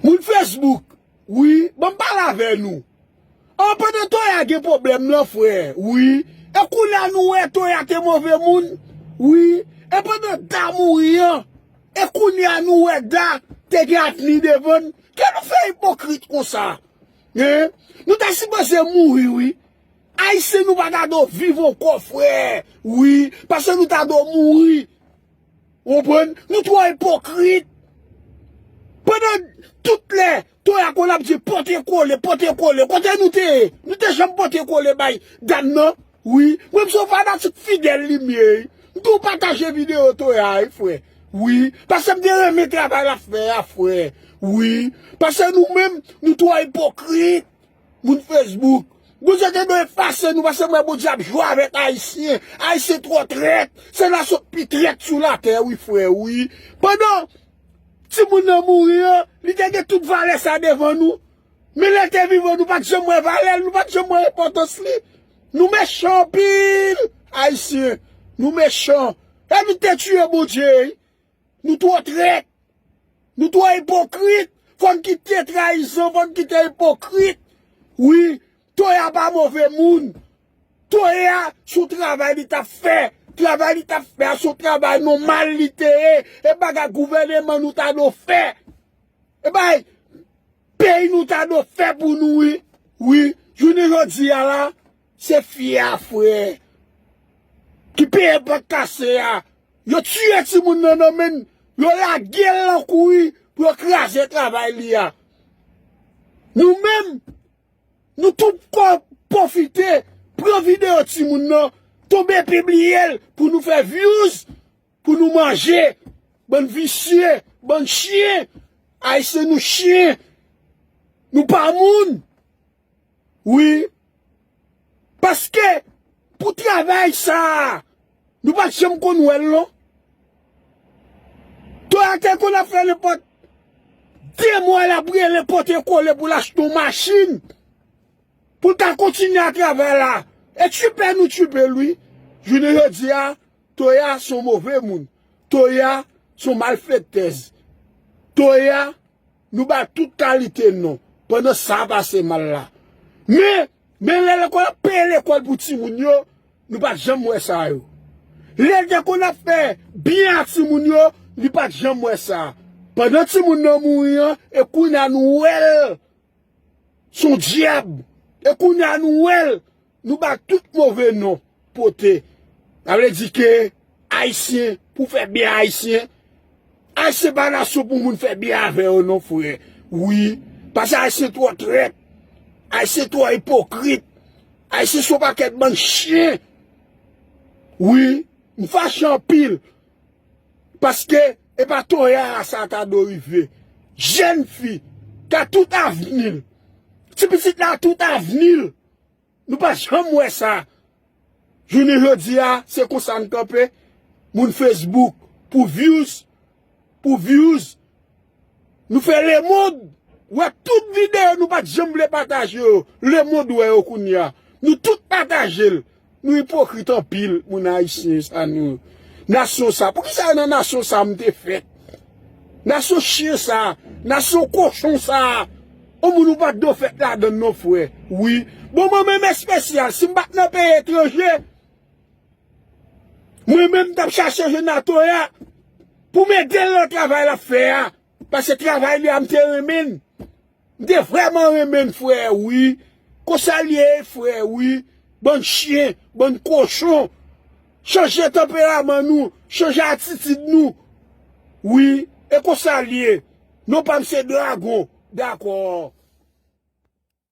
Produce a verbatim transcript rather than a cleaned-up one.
Moun Facebook, wi, ban m pale avè nou. An, pandan Toya gen pwoblèm nan, frè, wi. E kounye a nou wè Toya te move moun, wi. E pandan Da mouri an, e kounye a nou wè Da te gen avni devan l. Kè nou fè ipokrit konsa? Hein? Nou ta sipoze mouri, wi. Ayisyen, nou pa ta dwe viv ankò, frè. Wi, paske nou ta dwe mouri. Ou konprann? Nou twò ipokrit. Pandan tout lè, Toya konn ap di pote kole, pote kole. Kote nou te ye? Nou te janm pote kole bay dam nan? Wi. Mwen, m se yon fanatik fidèl li m ye. M tou pataje videyo Toya, wi, frè. Wi. Paske m te renmen travay l ap fè a, frè. Wi. Paske nou menm, nou twò ipokrit. Moun Facebook. Bondye te dwe efase nou, paske m wè Bondye ap jwe avèk Ayisyen. Ayisyen twò trèt. Se nasyon k pi trèt sou latè, wi, frè, wi. Pandan timoun nan mouri an, li te gen tout valè sa devan nou. Men lè l te vivan, nou pa t janm wè valè l, nou pa t janm wè enpòtans li. Nou mechan anpil, Ayisyen. Nou mechan. E nou te tiye Bondye, wi. Nou twò trèt. Nou twò ipokrit. Fò n kite trayizan, fò n kite ipokrit. Wi, Toya pa move moun. Toya, se yon travay li t ap fè. Travay li t ap fè a, se yon travay nòmal li te ye. E bagay gouvèneman nou ta dwe fè. E bagay peyi nou ta dwe fè pou nou, wi. Wi, jounen jodi a la, se fi a, frè, ki peye pòt kase a. Yo tiye timoun nan nan men n, yo lage l nan kouri pou yo kraze travay li a. Nou menm, nou tou kò pwofite, pran videyo timoun nan, tonbe pibliye l pou nou fè views, pou nou manje. Bann visye, bann chen. Ayisyen nou chen. Nou pa moun. Wi. Paske pou travay sa a, nou pa t janm konn wè l non. Toya te konn ap fè nenpòt de mwa l ap rele pote kole pou l achte yon machin. Pou l ka kontinye a travay la. E tchipe nou tchipe l wi. Jounen jodi a, Toya se yon move moun. Toya se yon malfektèz. Toya, nou ba l tout kalite non. Pandan sa pase mal la. Men, men lè lekòl ap peye lekòl pou timoun yo, nou pa t janm wè sa yo. Lè l te konn ap fè byen a timoun yo, li pa t janm wè sa. Pandan timoun nan mouri an, e kounye a nou wè l. Se yon dyab. E kounye a nou wè l, nou ba tout move non pote. Sa vle di ke Ayisyen, pou fè byen Ayisyen, Ayisyen pa nasyon pou moun fè byen avè yo non, frè. Wi, paske Ayisyen twò trèt. Ayisyen twò ipokrit. Ayisyen se yon pakèt bann chen. Wi, m fache anpil. Paske e pa Toya a sa ta dwe rive. Jèn fi, ka tout avni l. Ti pitit la tout avni l. Nou pa janm wè sa. Jounen jodi a, se konsa n kanpe. Moun Facebook, pou views, pou views. Nou fè lemonn wè tout videyo nou pa t janm vle pataje yo. Lemonn wè yo kounye a. Nou tout pataje l. Nou ipokrit anpil, moun ayisyen sa nou. Nasyon sa, poukisa nan nasyon sa m te fèt? Nasyon chen sa, nasyon kochon sa. On moun ou pa t dwe fèt ladan l non, frè. Wi. Bon, mwen menm espesyal, si m pa t nan peyi etranje, mwen menm m t ap chache Jonatoya pou m ede l nan travay l ap fè a. Paske travay li a, m te renmen l. M te vrèman renmen n, frè, wi. Konsa l ye, frè, wi. Bann chen, bann kochon. Chanje tanperaman nou, chanje atitid nou. Wi, e konsa l ye. Non pa m se Dragon. Dakò.